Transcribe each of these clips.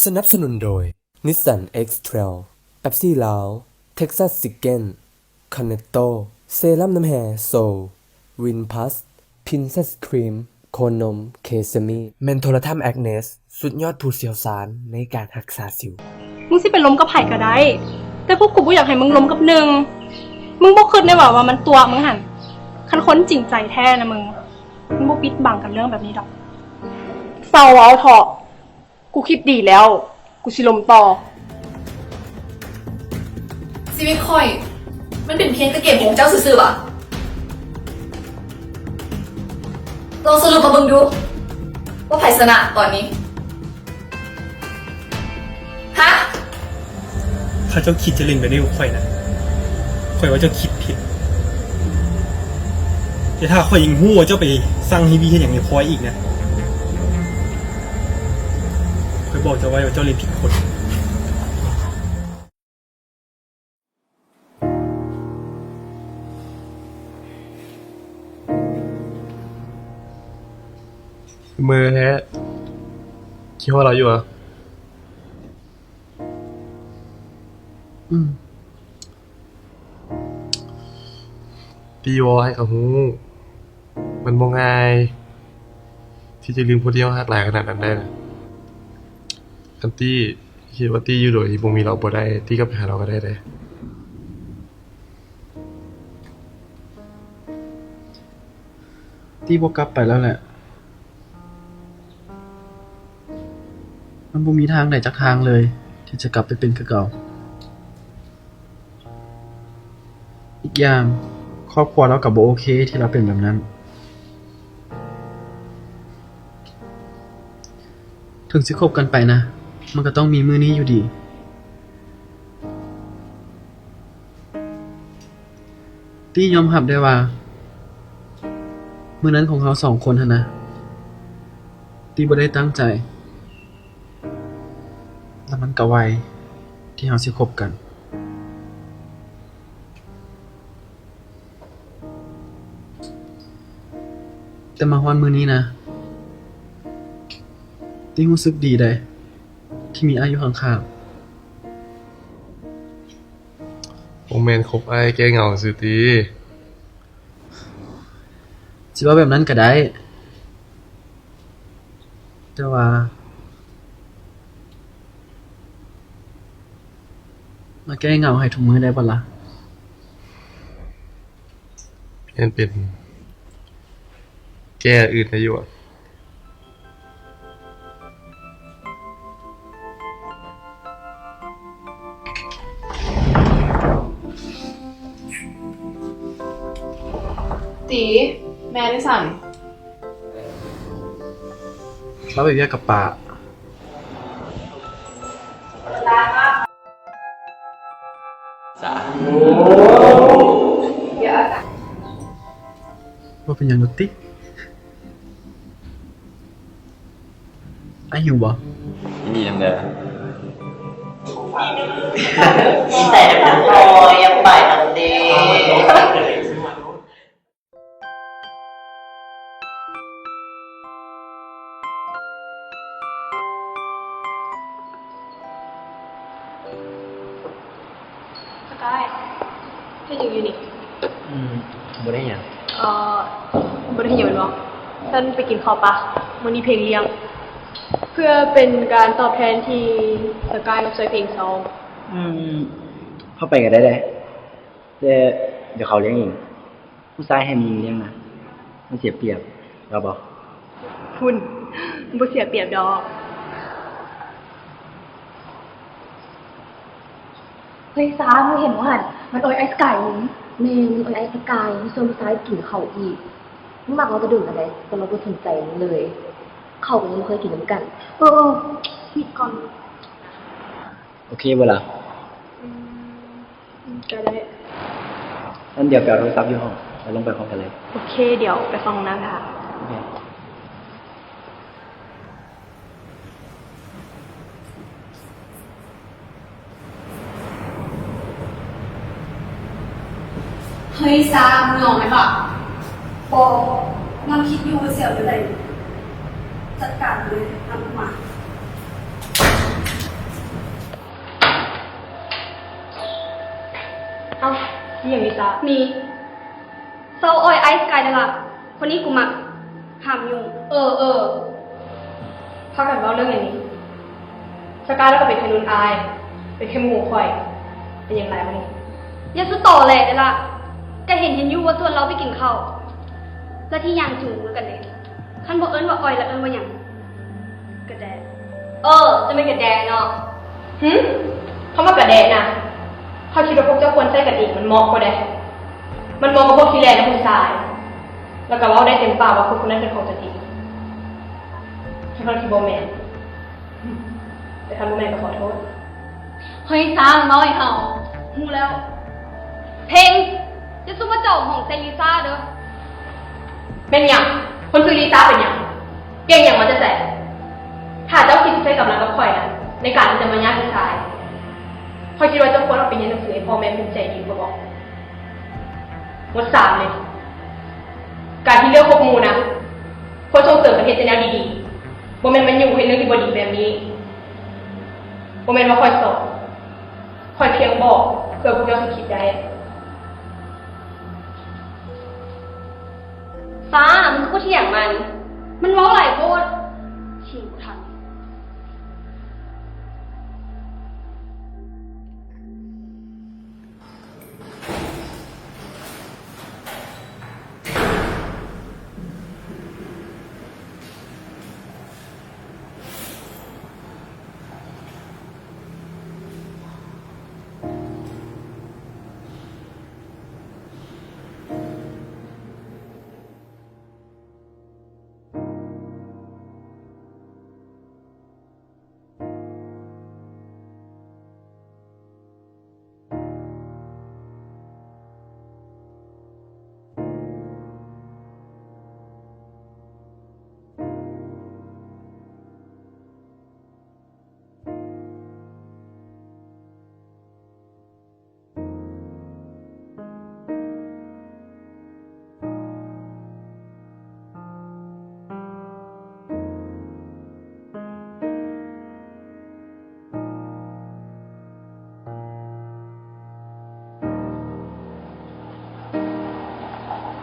ສະໜັບສະໜູນໂດຍ ນິສສັນ ເອັກເທຣວ, ເປັບຊີລາວ, ເທັກຊັສຊິກເກັນ, ຄອນເນັດໂຕ, ເຊຣັມນ້ຳແຮ່ໂຊລ, ວິນພລັສ, ພຣິນເຊັສຄຣີມ, ໂຄນົມເຄຊາມີ, ແມ່ນໂທລະທຳແອັກເນສ ສຸດຍອດຜູ້ຊ່ຽວຊານໃນການຮັກສາສິວ. ມຶງຊິໄປລົມກັບໃຜກໍໄດ້ ແຕ່ພວກກູບໍ່ຢາກໃຫ້ມຶງລົມກັບໜຶ່ງ. ມຶງບໍ່ຄິດແນ່ຫວາວ່າມັນຕົວະມຶງຫັ້ນ? ຄັນຄົນຈິງໃຈແທ້ນະມຶງ, ມັນບໍ່ປິດບັງກັນເລື່ອງແບບນີ້ດອກ. ເຊົາເວົ້າເຖາະ. ກູຄິດດີແລ້ວ, ກູຊິລົມຕໍ່. ຊີວິດຂ້ອຍ ມັນເປັນພຽງແຕ່ເກມຂອງເຈົ້າຊື່ໆຫວາ? ລອງສະຫຼຸບມາເບິ່ງດູ ວ່າໃຜຊະນະຕອນນີ້? ຮະ? ຖ້າເຈົ້າຄິດຈະຫຼິ້ນແບບນີ້ກັບຂ້ອຍນະ, ຂ້ອຍວ່າເຈົ້າຄິດຜິດ. ແຕ່ຖ້າຂ້ອຍຍັງຮູ້ວ່າເຈົ້າໄປສັ່ງຮີບີເຮັດຫຍັງໃຫ້ພອຍອີກນະ, ຂ້ອຍບອກເຈົ້າໄວ້ວ່າເຈົ້າຫຼິ້ນຜິດຄົນ. ເມີແທ້, ຄິດຮອດລາວຢູ່ຫວາ? ອືມ. ຕີເວົ້າໃຫ້ເຂົາຮູ້, ມັນບໍ່ງ່າຍທີ່ຈະລືມຄົນທີ່ເຮົາຮັກຫຼາຍຂະໜາດນັ້ນໄດ້ນະ. ຄັນຕີຄິດວ່າຕີຢູ່ໂດຍທີ່ບໍ່ມີລາວບໍ່ໄດ້, ຕີກັບໄປຫາລາວກໍໄດ້ເດ້. ຕີບໍ່ກັບໄປແລ້ວແຫຼະ. ມັນບໍ່ມີທາງໃດຈັກທາງເລີຍທີ່ຈະກັບໄປເປັນຄືເກົ່າ. ອີກຢ່າງ, ຄອບຄົວລາວກໍບໍ່ໂອເຄທີ່ລາວເປັນແບບນັ້ນ. ເຖິງຊິຄົບກັນໄປນະ, ມັນກໍຕ້ອງມີມື້ນີ້ຢູ່ດີ. ຕີຍອມຮັບໄດ້ວ່າ ມື້ນັ້ນຂອງເຮົາສອງຄົນຫັ້ນນະ, ຕີບໍ່ໄດ້ຕັ້ງໃຈ, ແລ້ວມັນກໍໄວທີ່ເຮົາຊິຄົບກັນ. ແຕ່ມາຮອດມື້ນີ້ນະ, ຕີຮູ້ສຶກດີເດ້ ທີ່ມີອ້າຍຢູ່ຂ້າງໆ. ບໍ່ແມ່ນຄົບອ້າຍແກ້ເຫງົາຊື່ຕິ? ຊິເວົ້າແບບນັ້ນກໍໄດ້, ແຕ່ວ່າມາແກ້ເຫງົາໃຫ້ທຸກມື້ໄດ້ບໍ່ລະ? ປ່ຽນເປັນແກ້ອັນອື່ນໄດ້ຢູ່ຫວາ? ຕີ ແມ່ໄດ້ສັ່ງ ເຮົາໄປວຽກກັບປ້າ. ສາ ບໍ່ເປັນຫຍັງດອກຕິ. ອ້າຍຫິວບໍ່? ຍິນດີນຳເດີ. ມີແຕ່ນ້ຳພອຍ ຢ່າໄປນຳເດ້. ສະກາຍ ເຮັດຫຍັງຢູ່ນີ້? ອືມ ບໍ່ໄດ້ຫຍັງ. ເອີ ບໍ່ໄດ້ຫຍັງແມ່ນບໍ່? ຊັ້ນໄປກິນເຂົ້າປະ? ມື້ນີ້ເພງລ້ຽງ ເພື່ອເປັນການຕອບແທນທີ່ສະກາຍມາຊ່ວຍເພງຊອງ. ອືມ ເຂົ້າໄປກໍໄດ້ເດ້ ແຕ່ດຽວເຂົາລ້ຽງເອງ. ຜູ້ຊາຍໃຫ້ມີເງິນລ້ຽງນະ ມັນເສຍປຽບ ເອົາບໍ່? ພຸ້ນ ບໍ່ເສຍປຽບດອກ. ເຮີ້ຍ ຊາ ມຶງເຫັນບໍ່ຫັ້ນ? ມັນອ້ອຍອ້າຍສະກາຍ. ແມ່ນ ມັນອ້ອຍອ້າຍສະກາຍ ມັນຊວນຜູ້ຊາຍກິນເຂົ້າອີກ. ມັນມັກເຮົາແຕ່ດົນແລ້ວໃດ ແຕ່ລາວບໍ່ສົນໃຈມັນເລີຍ. ເຂົ້າກໍຍັງບໍ່ເຄີຍກິນນຳກັນ. ເອີ ເອີ ມີກ່ອນ. ໂອເຄບໍ່ລະ? ອືມ ກໍໄດ້. ຊັ້ນດຽວໄປເອົາໂທລະສັບຢູ່ຫ້ອງ ແລ້ວລົງໄປພ້ອມກັນເລີຍ. ໂອເຄ ດຽວໄປເຂົ້າຫ້ອງນ້ຳຖ້າ. ໂອເຄ. ເຮີ້ຍ ຊາ ມຶງເອົາໄໝບາ? ບໍ່, ກຳລັງຄິດຢູ່ວ່າຊິເອົາແນວໃດ. ຈັດການເລີຍ, ນຳມາ. ຫຍັງລິຊາ? ມີ. ເຊົາອ້ອຍອ້າຍສະກາຍໄດ້ລະ. ຄົນນີ້ກູມັກ. ຫ້າມຫຍຸ້ງ. ເອີ ເອີ. ພາກັນເວົ້າເລື່ອງຫຍັງນີ້? ສະກາຍລາວກໍເປັນແຄ່ລຸ້ນອ້າຍ, ເປັນແຄ່ໝູ່ຂ້ອຍ. ເປັນຫຍັງຫຼາຍບໍ່ນີ້? ຢ່າສູ່ຕໍແຫຼໄດ້ລະ. ກະເຫັນເຫັນຢູ່ວ່າຊວນລາວໄປກິນເຂົ້າ ແລະທີ່ຍ່າງຈູງມືກັນເດ້. ຄັນບໍ່ເອີ້ນວ່າອ້ອຍ ແລ້ວເອີ້ນວ່າຫຍັງ? ກະແດະ. ເອີ ຈະແມ່ນກະແດະເນາະ. ຫື? ຄຳວ່າກະແດະນະ? ຂ້ອຍຄິດວ່າພວກເຈົ້າຄວນໃຊ້ກັນເອງມັນເໝາະກວ່າໃດ໋. ມັນເໝາະກັບພວກຂີ້ແຫຼນຳຜູ້ຊາຍ ແລ້ວກະເວົ້າໄດ້ເຕັມປາກວ່າຄົນຄົນນັ້ນເປັນຂອງຕົນເອງ. ທັງໆທີ່ບໍ່ແມ່ນ. ແຕ່ຄັນບໍ່ແມ່ນກໍຂໍໂທດ. ເຮີ້ຍ ຊ້າງນ້ອຍເຮົາ. ຮູ້ແລ້ວ. ເພັງ ຢ່າສູ່ມາເຈາະຫ້ອງໃສ່ລິຊາເດີ. ແມ່ນຫຍັງ? ຄົນຊື່ລິຊາເປັນຫຍັງ? ເກັ່ງຫຍັງມາແຕ່ໃສ? ຖ້າເຈົ້າຄິດຊິໃຊ້ກຳລັງກັບຂ້ອຍນະ ໃນການທີ່ຈະມາຍາດຜູ້ຊາຍ, ຂ້ອຍຄິດວ່າເຈົ້າຄວນເອົາໄປຮຽນໜັງສືໃຫ້ພໍ່ແມ່ພູມໃຈດີກວ່າບໍ? ໝົດສາມເລີຍ. ການທີ່ເລືອກຄົບໝູ່ນະ ຄວນສົ່ງເສີມກັນເຮັດແຕ່ແນວດີໆ, ບໍ່ແມ່ນມາຍຸເຮັດເລື່ອງທີ່ບໍ່ດີແບບນີ້. ບໍ່ແມ່ນວ່າຂ້ອຍສອນ, ຂ້ອຍພຽງບອກເພື່ອພວກເຈົ້າຊິຄິດໄດ້. ຟ້າ, ມຶງຄືບໍ່ຖຽງມັນ? ມັນເວົ້າຫຼາຍໂພດ. ຖຽງບໍ່ທັນ.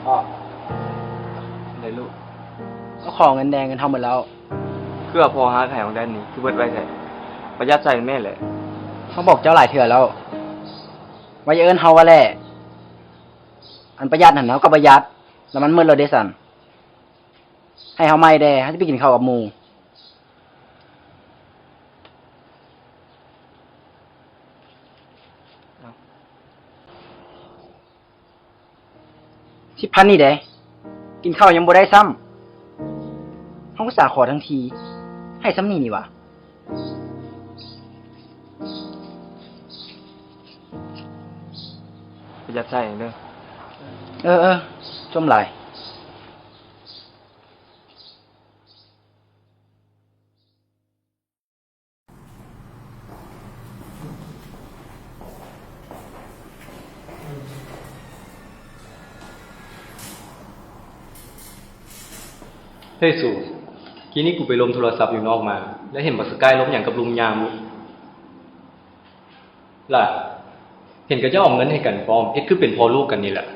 ພໍ່ ເດ້ລູກ. ເອົາຂອງເງິນແດ່ ເງິນເຮົາໝົດແລ້ວ. ຄືວ່າພໍ່ຫາຂາຍຂອງແດນນີ້ ຄືເບິດໄວແທ້? ປະຢັດໃສ່ແມ່ນແຫຼະ. ເຮົາບອກເຈົ້າຫຼາຍເທື່ອແລ້ວ ວ່າຢ່າເອີ້ນເຮົາວ່າແຫຼະ. ອັນປະຢັດຫັ້ນເຮົາກໍປະຢັດ ແລ້ວມັນໝົດແລ້ວເດ້ຊັ້ນ. ໃຫ້ເຮົາໃໝ່ແດ່ ເຮົາຊິໄປກິນເຂົ້າກັບໝູ່. ສິບພັນນີ້ເດ້ ກິນເຂົ້າຍັງບໍ່ໄດ້ຊ້ຳ. ເຮົາອຸດສ່າຂໍທັງທີ ໃຫ້ຊ່ຳນີ້ນີ້ຫວາ? ປະຢັດໃຊ້ເດີ. ເອີໆ ຈົ່ມຫຼາຍ. ເຮີ້ຍສູ, ກີ້ນີ້ກູໄປລົມໂທລະສັບຢູ່ນອກມາ ແລ້ວເຫັນບັກສະກາຍລົມຫຍັງກັບລຸງຍາມຢູ່. ຫຼ້າ, ເຫັນເຂົາເຈົ້າເອົາເງິນໃຫ້ກັນພ້ອມ, ເຮັດຄືເປັນພໍ່ລູກກັນນີ້ແຫຼະ.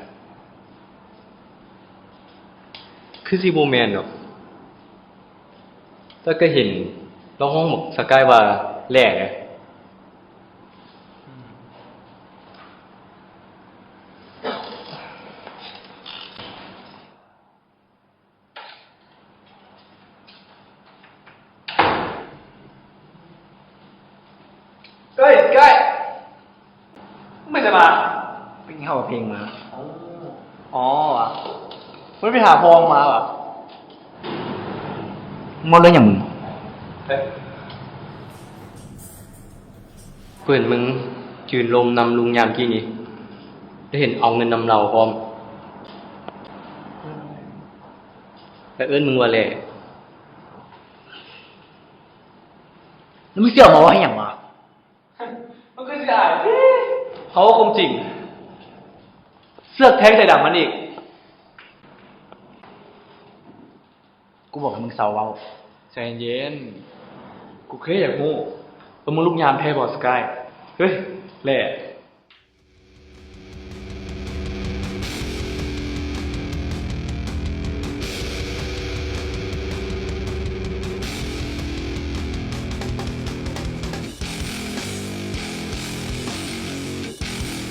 ຄືຊິບໍ່ແມ່ນດອກ. ແຕ່ກໍເຫັນລາວຮ້ອງບັກສະກາຍວ່າແຫຼະເດ້. ເອີຍ ສະກາຍ ມຶງໄປໃສມາ? ໄປກິນເຂົ້າກັບເພັງມາ. ອໍ ອໍຫວາ? ມັນໄປຫາພໍ່ມາຫວາ? ເວົ້າເລື່ອງຫຍັງມຶງ? ເອີ ເພິ່ນ ມຶງຢືນລົມນຳລຸງຍາມກີ້ນີ້ ແລ້ວເຫັນເອົາເງິນນຳລາວພ້ອມ ແລ້ວເອີ້ນມຶງວ່າແຫຼະ. ແລ້ວມຶງຊິເອົາມາເວົ້າເຮັດຫຍັງວະ? ມັນຄືຊິອາຍ. ເຮົາເວົ້າຄວາມຈິງ. ເສືອກແທງໃສ່ດາມັນອີກ. ກູບອກໃຫ້ມຶງເຊົາເວົ້າ. ໃຈເຢັນໆ. ກູແຄ່ຢາກຮູ້ວ່າມຶງລູກຍາມແທ້ບໍ່ ສະກາຍ. ເຮີ້ຍ ແຫຼະ.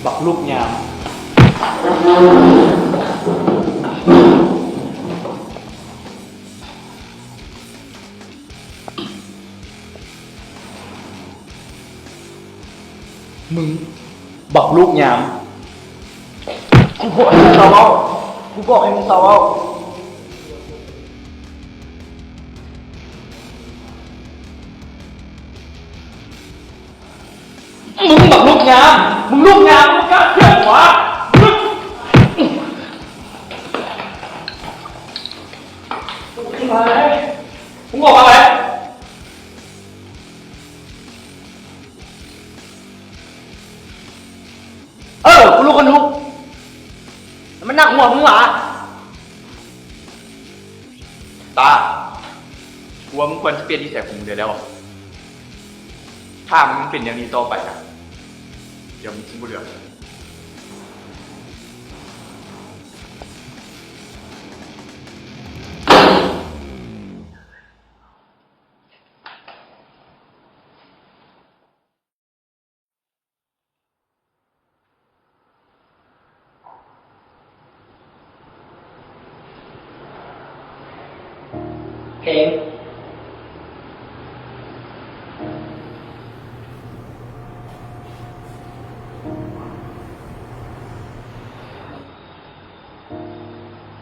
ບັກລູກຍາມ. ມຶງ ບັກລູກຍາມ. ກູບອກໃຫ້ມຶງເຊົາເວົ້າ. ກູບອກໃຫ້ມຶງເຊົາເວົ້າ. ມຶງບັກລູກຍາມ, ມຶງລູກຍາມ, ມຶງກ້າເຊື່ອງຫວາ? ມຶງອອກມາໄປ. ເອີ ກູລຸກກະລຸກ. ມັນໜັກຫົວມຶງຫວາ? ຕາ, ກູວ່າມຶງຄວນຈະປ່ຽນນິໄສຂອງມຶງໄດ້ແລ້ວ. ຖ້າມຶງຍັງເປັນຢ່າງນີ້ຕໍ່ໄປນະ, ດຽວມຶງຊິບໍ່ເຫຼືອ. ເພງ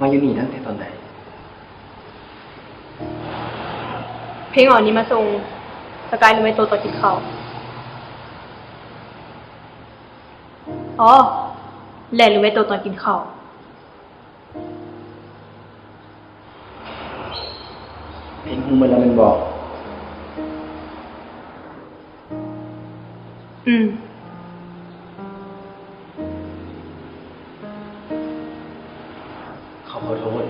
ມາຢູ່ນີ້ຕັ້ງແຕ່ຕອນໃດ? ເພງເອົາອັນນີ້ມາສົ່ງ. ສະກາຍລືມໄວ້ໂຕະຕອນກິນເຂົ້າ. ອໍ ແລະ ລືມໄວ້ໂຕະຕອນກິນເຂົ້າ. ເພງຮູ້ໝົດແລ້ວແມ່ນບໍ່? ອືມ. ເຂົາຂໍໂທດ.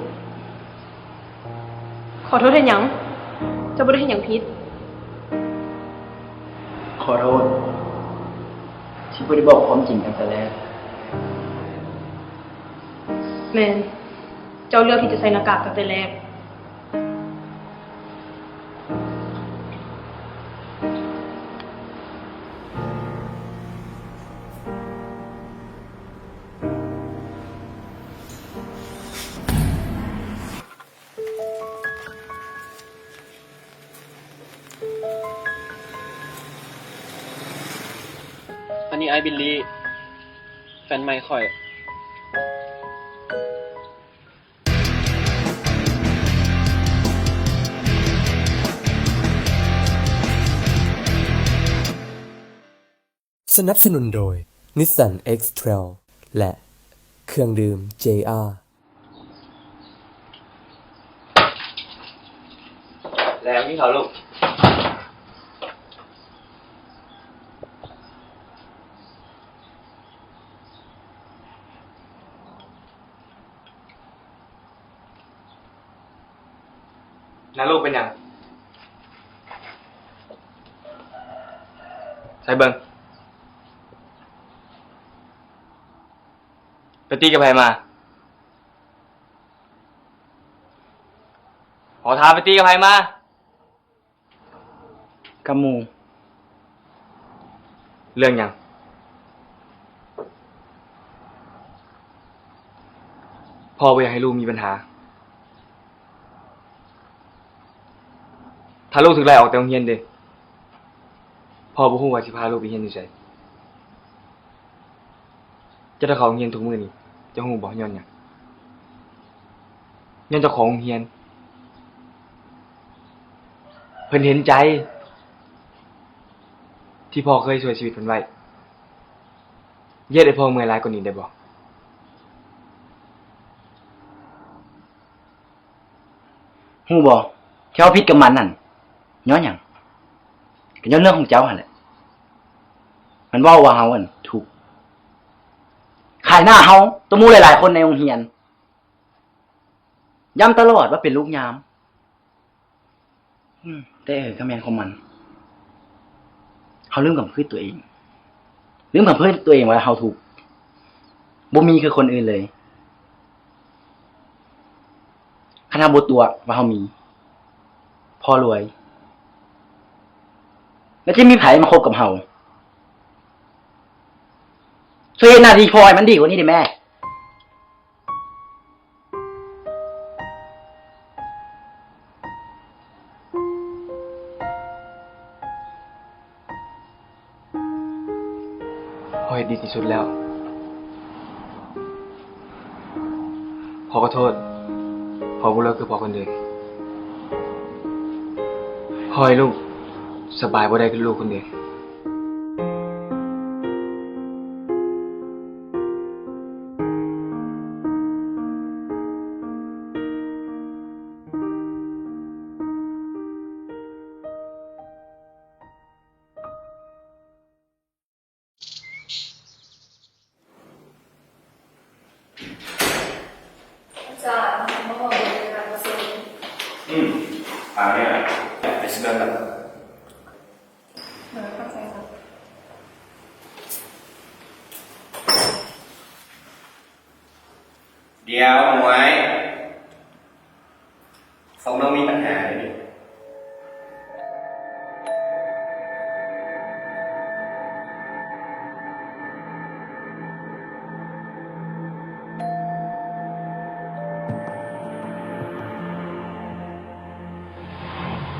ຂໍໂທດເຮັດຫຍັງ? ເຈົ້າບໍ່ໄດ້ເຮັດຫຍັງຜິດ. ຂໍໂທດທີ່ບໍ່ໄດ້ບອກຄວາມຈິງຕັ້ງແຕ່ແລກ. ແມ່ນ. ເຈົ້າເລືອກທີ່ຈະໃສ່ໜ້າກາກຕັ້ງແຕ່ແລກ. ອັນນີ້ອ້າຍບິນລີ ແຟນໃໝ່ຂ້ອຍ. ສະໜັບສະໜູນໂດຍ ນິດສັນເອັກເທຣວ ແລະ ເຄື່ອງດື່ມເຈອາ. ແລ້ວກິນເຂົ້າລູກ. ນາລູກເປັນຫຍັງ? ໃສເບິ່ງ. ໄປຕີກັບໃຜມາ? ຂໍຖາມ ໄປຕີກັບໃຜມາ? ກັບໝູ່. ເລື່ອງຫຍັງ? ພໍ່ບໍ່ຢາກໃຫ້ລູກມີບັນຫາ. ຖ້າລູກຖືກໄລ່ອອກແຕ່ໂຮງຮຽນເດ? ພໍ່ບໍ່ຮູ້ວ່າຊິພາລູກໄປຮຽນຢູ່ໃສ. ເຈົ້າໄດ້ເຂົ້າໂຮງຮຽນທຸກມື້ນີ້ ເຈົ້າຮູ້ບໍ່ຍ້ອນຫຍັງ? ຍ້ອນເຈົ້າຂອງໂຮງຮຽນ ເພິ່ນເຫັນໃຈທີ່ພໍ່ເຄີຍຊ່ວຍຊີວິດເພິ່ນໄວ້. ຢ່າເຮັດໃຫ້ພໍ່ເມື່ອຍຫຼາຍກວ່ານີ້ໄດ້ບໍ່? ຮູ້ບໍ່ ທີ່ເຮົາຜິດກັບມັນຫັ້ນ ຍ້ອນຫຍັງ? ກໍຍ້ອນເລື່ອງຂອງເຈົ້າຫັ້ນແຫຼະ. ມັນເວົ້າວ່າເຮົາຫັ້ນທຸກ ຂາຍໜ້າເຮົາຕໍ່ໝູ່ຫຼາຍໆຄົນໃນໂຮງຮຽນ, ຢ້ຳຕະຫຼອດວ່າເປັນລູກຍາມ. ອືມ ແຕ່ເອີ ກໍແມ່ນຂອງມັນ. ເຮົາລືມກຳພືດຕົວເອງ, ລືມກຳພືດຕົວເອງວ່າເຮົາທຸກ, ບໍ່ມີຄືຄົນອື່ນເລີຍ. ຄັນເຮົາບໍ່ຕົວະວ່າເຮົາມີ, ພໍລວຍ, ແລ້ວຈະມີໃຜມາຄົບກັບເຮົາ? ຊ່ວຍເຮັດໜ້າທີ່ພໍ່ໃຫ້ມັນດີກວ່ານີ້ເດ້ແມ່. ພໍ່ເຮັດດີທີ່ສຸດແລ້ວ. ພໍ່ຂໍໂທດ. ພໍ່ບໍ່ເລີກຄືພໍ່ຄົນອື່ນ. ພໍ່ໃຫ້ລູກສະບາຍບໍ່ໄດ້ຄືລູກຄົນອື່ນ. ອາຈານ ມາຮອດເວລາປະຊຸມ. ອືມ ຕາມນີ້ແຫຼະ ໄປຊິເບິ່ງກັນ. ເອີ ເຂົ້າໃຈແລ້ວ. ດຽວ ໝວຍ. ຂອງນ້ອງມີບັນຫາເດນີ້.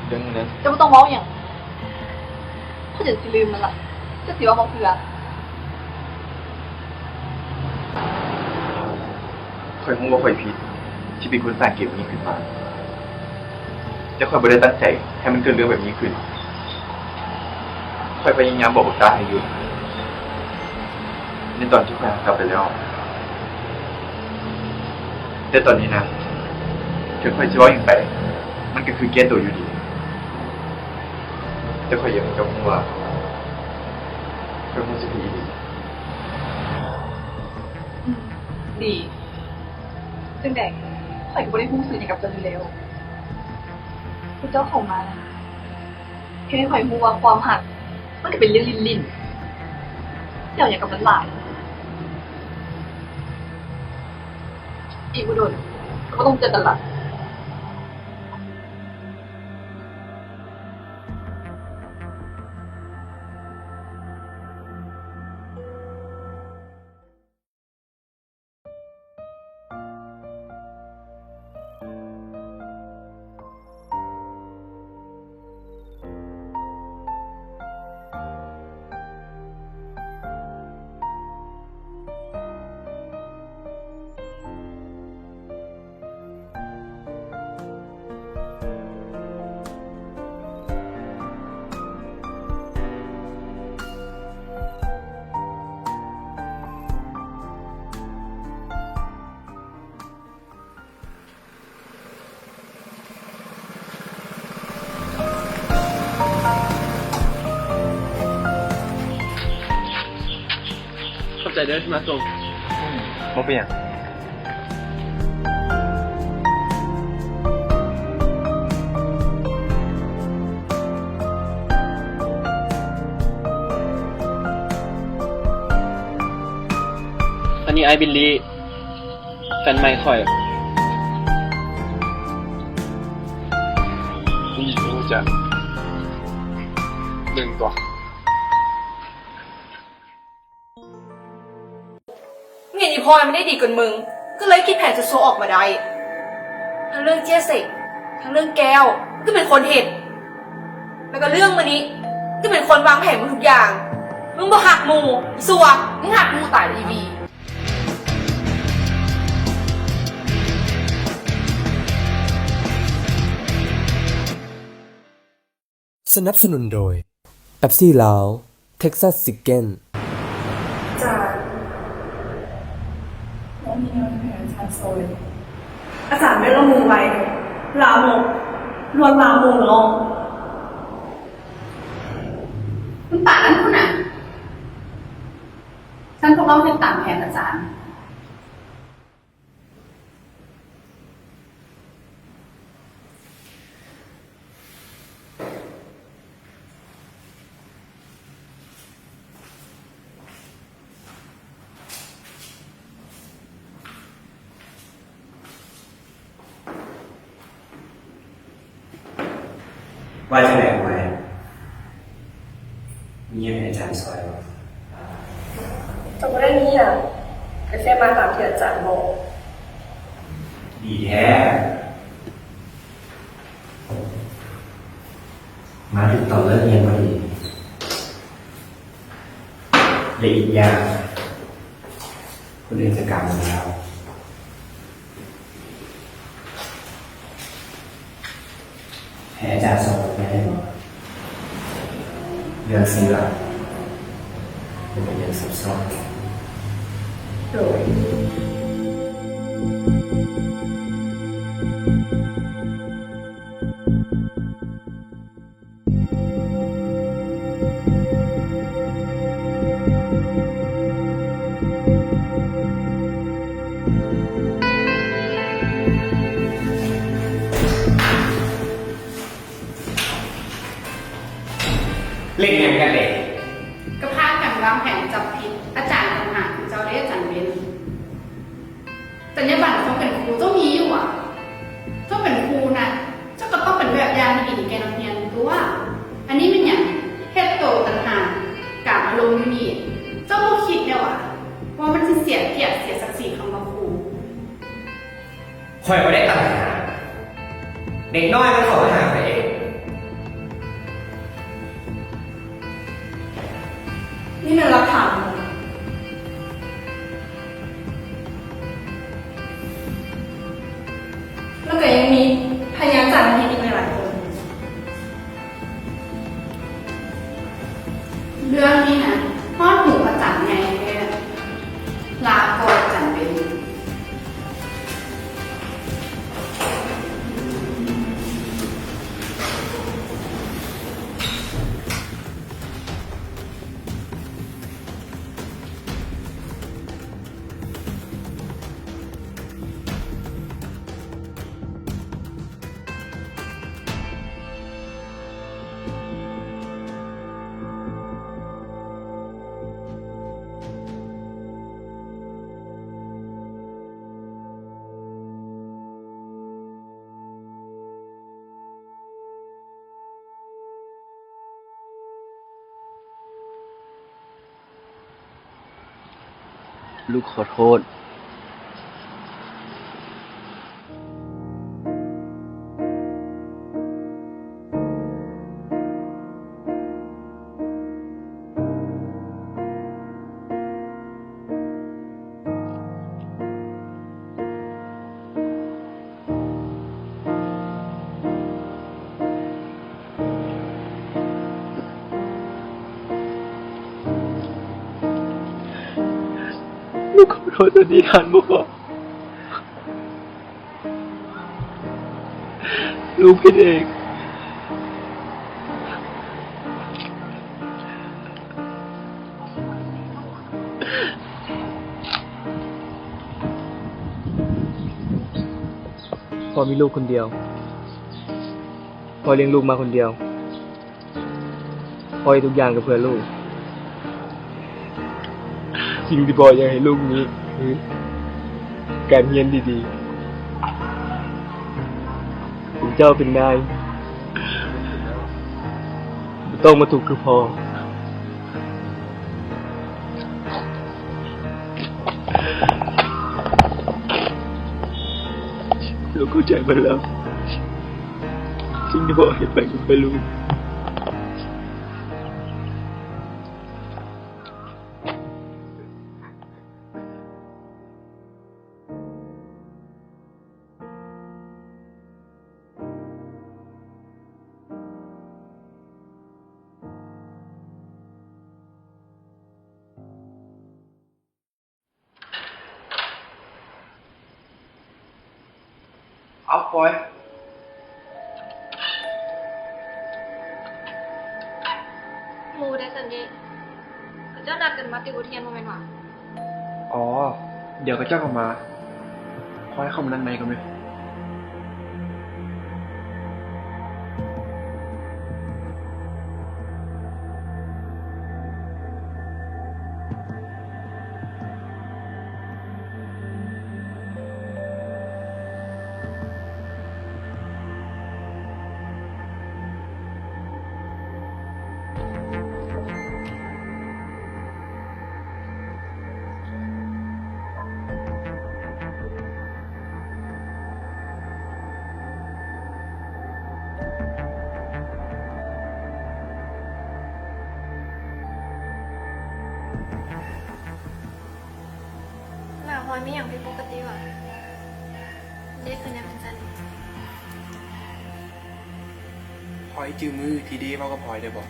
ເລື່ອງນັ້ນ ເຈົ້າບໍ່ຕ້ອງເວົ້າຫຍັງ. ຂ້ອຍຈົນຊິລືມມັນລະ. ເຈົ້າຊິເວົ້າຮອດເທື່ອ? ຂ້ອຍຮູ້ວ່າຂ້ອຍຜິດທີ່ເປັນຄົນສ້າງເກມນີ້ຂຶ້ນມາ, ແຕ່ຂ້ອຍບໍ່ໄດ້ຕັ້ງໃຈໃຫ້ມັນເກີດເລື່ອງແບບນີ້ຂຶ້ນ. ຂ້ອຍພະຍາຍາມບອກບັກຕ້າໃຫ້ຢຸດ ໃນຕອນທີ່ຂ້ອຍຫັນກັບໄປແລ້ວ, ແຕ່ຕອນນີ້ນະ ເຖິງຂ້ອຍຊິເວົ້າຫຍັງໄປ ມັນກໍຄືແກ້ຕົວຢູ່ດີ. ແຕ່ຂ້ອຍຢາກໃຫ້ເຈົ້າຮູ້ວ່າ ຂ້ອຍຮູ້ສຶກຜິດອີ່ຫຼີ. ອືມ ດີ. ຈັ່ງໃດ ຂ້ອຍກໍບໍ່ໄດ້ຮູ້ສຶກຫຍັງກັບເຈົ້າຢູ່ແລ້ວ. ຜູ້ເຈົ້າເຂົ້າມາ ເຮັດໃຫ້ຂ້ອຍຮູ້ວ່າຄວາມຮັກ ມັນກໍເປັນເລື່ອງຫຼິ້ນໆ. ຢ່າເອົາຫຍັງກັບມັນຫຼາຍ. ອີກບໍ່ດົນ ກໍບໍ່ຕ້ອງເຈີກັນລະ. ຂອບໃຈເດີທີ່ມາສົ່ງ. ອືມ ບໍ່ເປັນຫຍັງ. ອັນນີ້ອ້າຍບິນລີ ແຟນໃໝ່ຂ້ອຍ. ຍິນດີທີ່ຮູ້ຈັກ. ເບິ່ງຕົວະ. ມຶງເຫັນອີ່ພອຍມັນໄດ້ດີກວ່າມຶງ ກໍເລີຍຄິດແຜນຊົ່ວໆອອກມາໄດ້. ທັງເລື່ອງເຈ້ຍເສັງ ທັງເລື່ອງແກ້ວ ມັນກໍເປັນຄົນເຮັດ. ແລ້ວກໍເລື່ອງມື້ນີ້ ມັນກໍເປັນຄົນວາງແຜນໝົດທຸກຢ່າງ. ມຶງບໍ່ຮັກໝູ່ ອີ່ຊົ່ວ. ມຶງຮັກໝູ່ຕາຍອີ່ຫວີ. ສະໜັບສະໜູນໂດຍ ເປັບຊີລາວ ເທັກຊັສຊິກເກັນ. ອາຈານ ນ້ອງມີແນວໃດໃຫ້ອາຈານຊ່ອຍ? ອາຈານແມ່ນລະມູໄວ ລາມົກ ລວນລາມໝູ່ນ້ອງ. ມັນປານນັ້ນພຸ້ນນະ. ຊັ້ນພວກເຮົາເຮັດຕາມແຜນອາຈານ. ວ່າຈັ່ງໃດ ໝວຍ? ມີຫຍັງໃຫ້ອາຈານຊ່ອຍບໍ່? ກໍບໍ່ໄດ້ມີຫ ກາແຟມາຕາມທີ່ອາຈານບອກ. ດີແທ້. ມາຖືກຕອນເລີກຮຽນພໍດີ ແລະ ອີກຢ່າງ ຄົນອື່ນຈະກັບມາແລ້ວ. ໃຫ້ອາຈານສອນແດ່ໄດ້ບໍ່? ເລື່ອງເຊື່ອ ມັນເປັນເລື່ອງຊັບຊ້ອນ. ໂດຍ. ເຫຼັ້ນຫຍັງກັນເດ? ກໍພາກັນວາງແຜນຈັບຜິດອາຈານຕ່າງຫາກ ຄືເຈົ້າເດ້ ອາຈານເບັນ. ຈັນຍາບັນຄວາມເປັນຄູເຈົ້າມີຢູ່ຫວາ? ເຈົ້າເປັນຄູນະ ເຈົ້າກໍຕ້ອງເປັນແບບຢ່າງທີ່ດີໃຫ້ແກ່ນັກຮຽນຕົວະ. ອັນນີ້ແມ່ນຫຍັງ? ເຮັດໂຕຕັນຫາກາມອາລົມຢູ່ນີ້. ເຈົ້າບໍ່ຄິດແດ່ຫວາ ວ່າມັນຊິເສຍກຽດເສຍສັກສີຄຳວ່າຄູ? ຂ້ອຍບໍ່ໄດ້ຕັນຫາ. ເດັກນ້ອຍມັນເຂົ້າມາຫາຂ້ອຍເອງ. ນີ້ແມ່ນຫຼັກຖານ. ແລ້ວກໍຍັງມີພະຍານຈາກນັກຮຽນອີກຫຼາຍໆຄົນ. ເລື່ອງນີ້ນະ ຮອດຫູອາຈານໃຫຍ່ແທ້. ລາກ່ອນ ອາຈານເບັນ. ລູກຂໍໂທດ. ລູກຂໍໂທດຕົວນີ້ ທ່ານໝໍ. ລູກຜິດເອງ. ພໍ່ມີລູກຄົນດຽວ. ພໍ່ລ້ຽງລູກມາຄົນດຽວ. ພໍ່ເຮັດທຸກຢ່າງກໍເພື່ອລູກ. ສິ່ງທີ່ພໍ່ຢາກໃຫ້ລູກມີຄືການຮຽນດີໆ. ເປັນເຈົ້າເປັນນາຍ. ບໍ່ຕ້ອງມາທຸກຄືພໍ່. ລູກເຂົ້າໃຈໝົດແລ້ວ. ສິ່ງທີ່ພໍ່ເຮັດໄປກໍເພື່ອລູກ. ເອົາ ປອຍ. ໝູ່ໄດ້ຊັ້ນເດ. ເຂົາເຈົ້ານັດກັນມາຕິວບົດຮຽນບໍ່ແມ່ນຫວາ? ອໍ ດຽວເຂົາເຈົ້າກໍມາ. ຂໍໃຫ້ເຂົາມານັ່ງໃນກ່ອນເດີ້. ເ ມີຫຍັງຜິດປົກກະຕິຫວາ? ເດຄືແນວເປັນຊັ້ນ. ພອຍຈື່ມື້ທີ່ເດເວົ້າກັບພອຍໄດ້ບໍ່?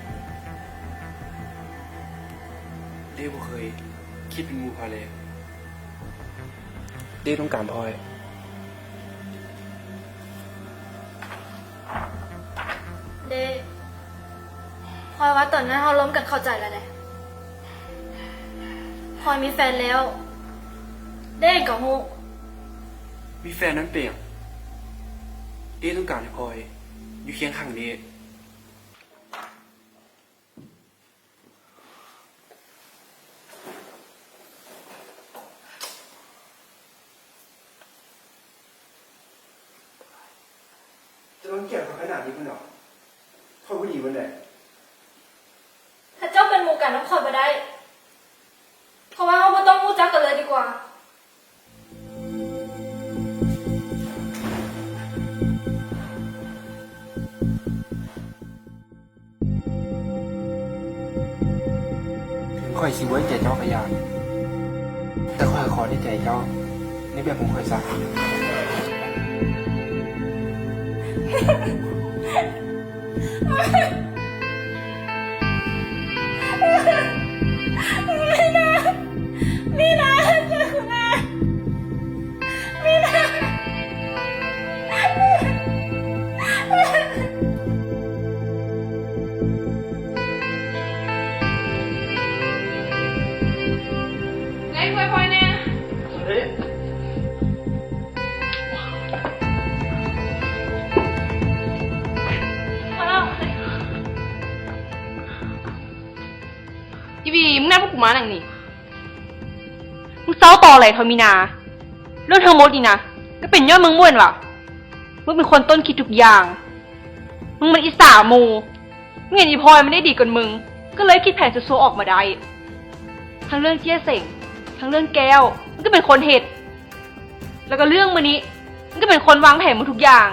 ເດບໍ່ເຄີຍຄິດເປັນໝູ່ພອຍເລີຍ. ເດຕ້ອງການພອຍ. ເດ ພອຍວ່າຕອນນັ້ນເຮົາລົມກັນເຂົ້າໃຈແລ້ວເດ. ພອຍມີແຟນແລ້ວ ເດເອງກໍຮູ້. ມີແຟນນັ້ນເປັນຫຍັງ? ເດຕ້ອງການໃຫ້ພອຍຢູ່ຄຽງຂ້າງເດ. ຈະລັງກຽດຂ້ອຍຂະໜາດນີ້ພຸ້ນເນາະ. ຂ້ອຍບໍ່ດີປານໃດ. ຖ້າເຈົ້າເປັນໝູ່ກັນນຳຂ້ອຍບໍ່ໄດ້ ເພາະວ່າເຮົາບໍ່ຕ້ອງຮູ້ຈັກກັນເລີຍດີກວ່າ. ເຖິງຂ້ອຍຊິບໍ່ໄດ້ໃຈເຈົ້າກໍຢ່າ, ແຕ່ຂ້ອຍຂໍໄດ້ໃຈເຈົ້າໃນແບບຂອງຂ້ອຍຊະ. ມີນາ ມີນາ ເຈົ້າຄືນາ ມີນາ. ໄດ້ຊ່ວຍພອຍແດ່. ອີ່ຫວີ ມຶງນັດພວກກູມາຫຍັງນີ້? ມຶງເຊົາຕໍແຫຼເຖົ້າມີນາ. ເລື່ອງທັງໝົດນີ້ນະ ກໍເປັນຍ້ອນມຶງແມ່ນຫວາ? ມຶງເປັນຄົນຕົ້ນຄິດທຸກຢ່າງ. ມຶງມັນອິດສາໝູ່. ມຶງເຫັນອີພອຍມັນໄດ້ດີກວ່າມຶງ ກໍເລີຍຄິດແຜນຊົ່ວໆອອກມາໄດ້. ທັງເລື່ອງເຈ້ຍເສັງ ທັງເລື່ອງແກ້ວ ມັນກໍເປັນຄົນເຮັດ. ແລ້ວກໍເລື່ອງມື້ນີ້ ມັນກໍເປັນຄົນວາງແຜນໝົດທຸກຢ່າງ.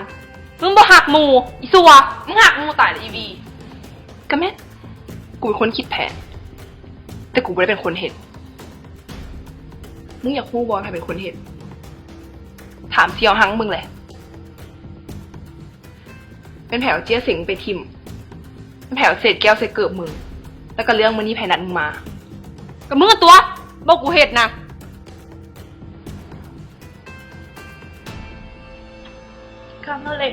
ມຶງບໍ່ຮັກໝູ່ ອີ່ຊົ່ວ. ມຶງຮັກໝູ່ຕາຍລະອີວີ. ກໍແມ່ນ ກູເປັນຄົນຄິດແຜນ ແຕ່ກູບໍ່ໄດ້ເປັນຄົນເຮັດ. ມຶງຢາກຮູ້ບໍ່ວ່າໃຜເປັນຄົນເຮັດ? ຖາມສ່ຽວຮັງມຶງແຫຼະ. ແມ່ນໃຜເອົາເຈ້ຍເສັງໄປຖິ້ມ? ແມ່ນໃຜເອົາເສດແກ້ວໃສ່ເກີບມຶງ? ແລ້ວກໍເລື່ອງມື້ນີ້ໃຜນັດມຶງມາ? ກໍມຶງຕົວະ ບອກກູເຮັດນະ. ຄຳນັ້ນແຫຼະ.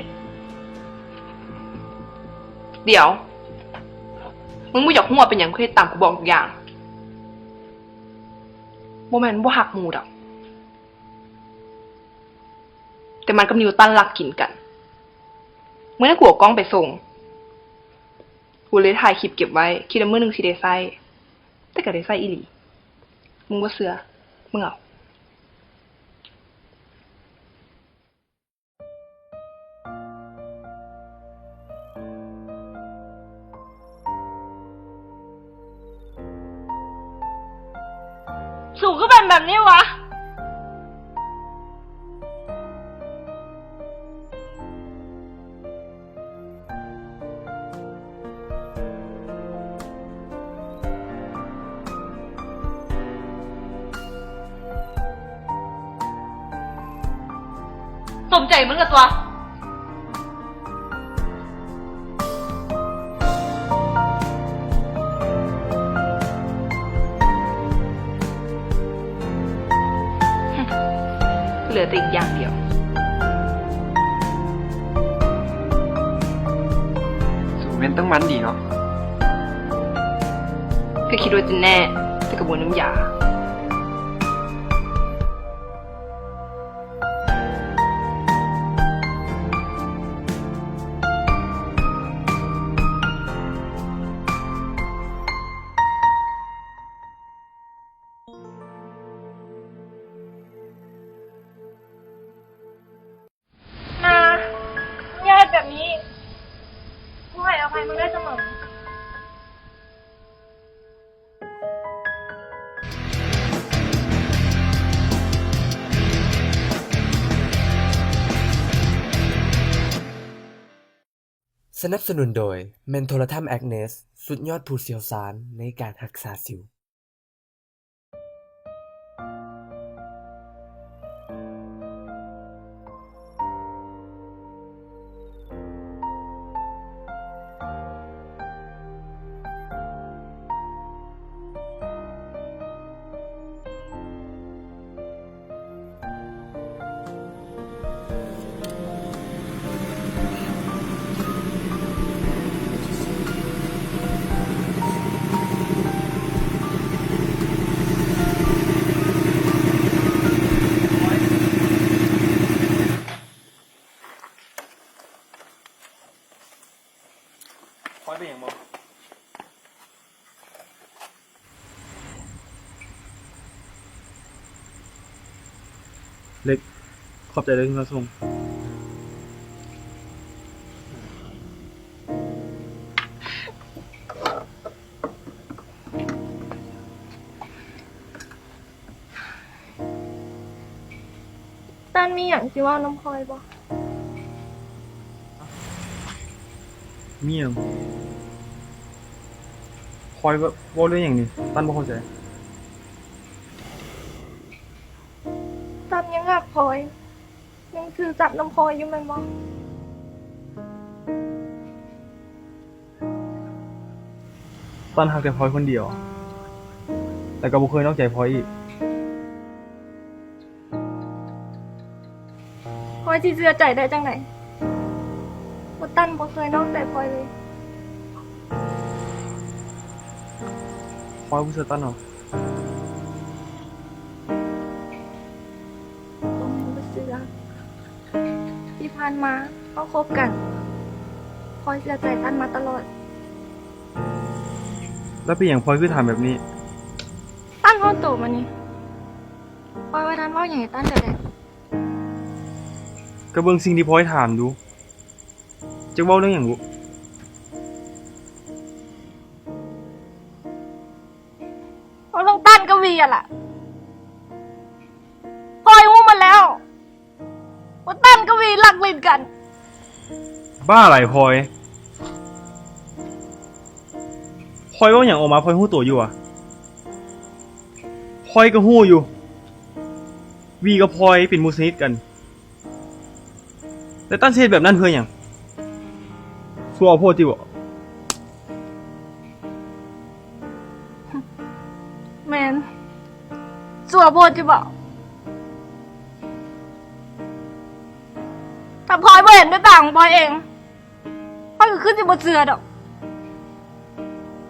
ດຽວ ມຶງບໍ່ຢາກຮູ້ວ່າເປັນຫຍັງຄືເຮັດຕາມກູບອກທຸກຢ່າງ? ບໍ່ແມ່ນບໍ່ຮັກໝູ່ດອກ ແຕ່ມັນກັບນິວຕັນລັກກິນກັນ. ມື້ນັ້ນກູເອົາກ້ອງໄປສົ່ງ ກູເລີຍຖ່າຍຄລິບເກັບໄວ້ ຄິດວ່າມື້ໜຶ່ງຊິໄດ້ໃຊ້ ແຕ່ກໍໄດ້ໃຊ້ອີ່ຫຼີ. ມຶງບໍ່ເຊື່ອ ມຶງເອົາ. ສູງຄືເປັນແບບນີ້ຫວາ? ສົມໃຈມຶງລະຕົວະ. ເຫຼືອແຕ່ອີກຢ່າງດຽວ. ສູແມ່ນຕັ້ງໝັ້ນດີເນາະ. ກໍຄິດວ່າຈະແນ່ ແຕ່ກໍບໍ່ນ້ຳຢາ. ນາ ມຶງຢ່າເຮັດແບບນີ້. ກູໃຫ້ອະໄພມຶງໄດ້ສະເໝີ. ສະໜັບສະໜູນໂດຍ ແມ່ນໂທລະທັນແອັກເນສ ສຸດຍອດຜູ້ຊ່ຽວຊານໃນການຮັກສາສິວ. ເປັນຫຍັງບໍ່? ເລັກ, ຂອບໃຈເດີ້ທີ່ມາສົ່ງ. ຕັນມີຫຍັງຊິເວົ້ານຳພອຍບໍ່? ມີຫຍັງ? ພອຍເວົ້າເລື່ອງຫຍັງນີ້? ຕັນບໍ່ເຂົ້າໃຈ. ຕັນຍັງຮັກພອຍ, ຍັງຊື່ສັດນຳພອຍຢູ່ແມ່ນບໍ່? ຕັນຮັກແຕ່ພອຍຄົນດຽວ ແລ້ວກໍບໍ່ເຄີຍນອກໃຈພອຍອີກ. ພອຍຊິເຊື່ອໃຈໄດ້ຈັ່ງໃດ ວ່າຕັນບໍ່ເຄີຍນອກໃຈພອຍເລີຍ? ພອຍບໍ່ເຊື່ອຕັນຫວາ? ບໍ່ແມ່ນບໍ່ເຊື່ອ. ທີ່ຜ່ານມາເຮົາຄົບກັນ, ພອຍເຊື່ອໃຈຕັນມາຕະຫຼອດ. ແລ້ວເປັນຫຍັງພອຍຄືຖາມແບບນີ້? ຕັນຮູ້ໂຕມານີ້, ພອຍວ່າຕັນເວົ້າຫຍັງໃຫ້ຕັນເທື່ອໃດ? ກໍເບິ່ງສິ່ງທີ່ພອຍຖາມດູ, ຈັກເວົ້າເລື່ອງຫຍັງບຸ? ເວົ້າເລື່ອງຕັນກັບວີຫັ້ນລະ. ພອຍຮູ້ໝົດແລ້ວວ່າຕັນກັບວີລັກຫຼິ້ນກັນ. ບ້າຫຼາຍພອຍ, ພອຍເວົ້າຫຍັງອອກມາພອຍຮູ້ໂຕຢູ່ຫວາ? ພອຍກໍຮູ້ຢູ່ ວີກັບພອຍເປັນໝູ່ສະໜິດກັນ. ແລ້ວຕັນຊິເຮັດແບບນັ້ນເພື່ອຫຍັງ? ຊົ່ວໂພດຕິບໍ? ແມ່ນ, ຊົ່ວໂພດຕິບໍ? ຖ້າພອຍບໍ່ເຫັນດ້ວຍຕາຂອງພອຍເອງ, ພອຍກໍຄືຊິບໍ່ເຊື່ອດອກ.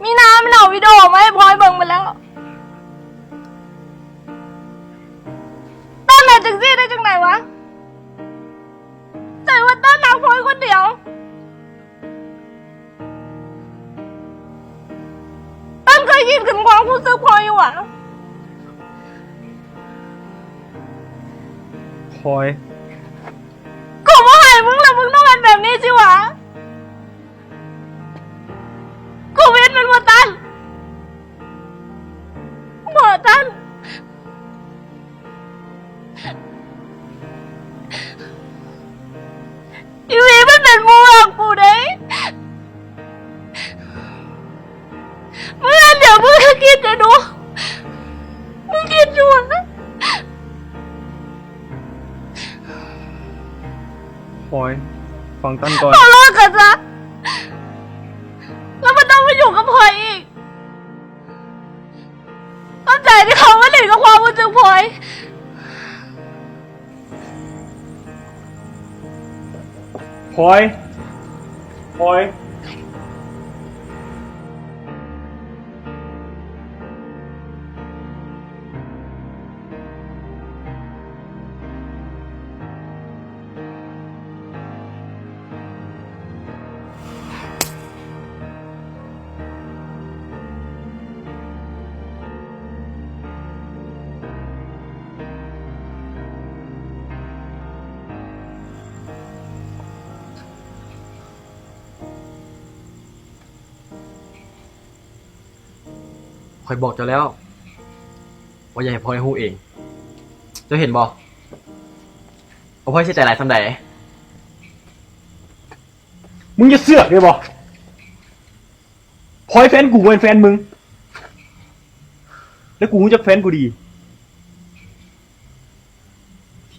ມີນາມັນເອົາວິດີໂອມາໃຫ້ພອຍເບິ່ງໝົດແລ້ວ. ຕັນເຮັດຈັ່ງຊີ້ໄດ້ຈັ່ງໃດຫວາ? ໃຈວ່າຕັນຮັກພອຍຄົນດຽວ. ຕັນເຄີຍຄິດເຖິງຄວາມຮູ້ສຶກພອຍຢູ່ຫວາ? ພອຍ, ກູບໍ່ໃຫ້ມຶງ ແລ້ວມຶງຕ້ອງເຮັດແບບນີ້ຊິຫວາ? ກູຜິດແມ່ນບໍ່ຕັນ? ບໍ່ຕັນ. ອີ່ຫຼີມັນເປັນໝູ່ຮັກກູເດ້. ມຶງອັນດຽວມຶງກໍຄິດແດ່ດູ, ມຶງຄິດຢູ່ຫວາ? ພອຍ, ຟັງຕັນກ່ອນ. ເຮົາເລີກກັນຊະ, ແລ້ວບໍ່ຕ້ອງມາຫຍຸ້ງກັບພອຍອີກ. ຂອບໃຈທີ່ເຂົ້າມາຫຼິ້ນກັບຄວາມຮູ້ສຶກພອຍ. ພອຍ, ພອຍ. ຂ້ອຍບອກເຈົ້າແລ້ວ ວ່າຢ່າໃຫ້ພອຍຮູ້ເອງ. ເຈົ້າເຫັນບໍ່ ວ່າພອຍເສຍໃຈຫຼາຍສ່ຳໃດ? ມຶງຢ່າເສືອກໄດ້ບໍ່? ພອຍແຟນກູບໍ່ແມ່ນແຟນມຶງ, ແລະ ກູຮູ້ຈັກແຟນກູດີ. ໂອເຄ.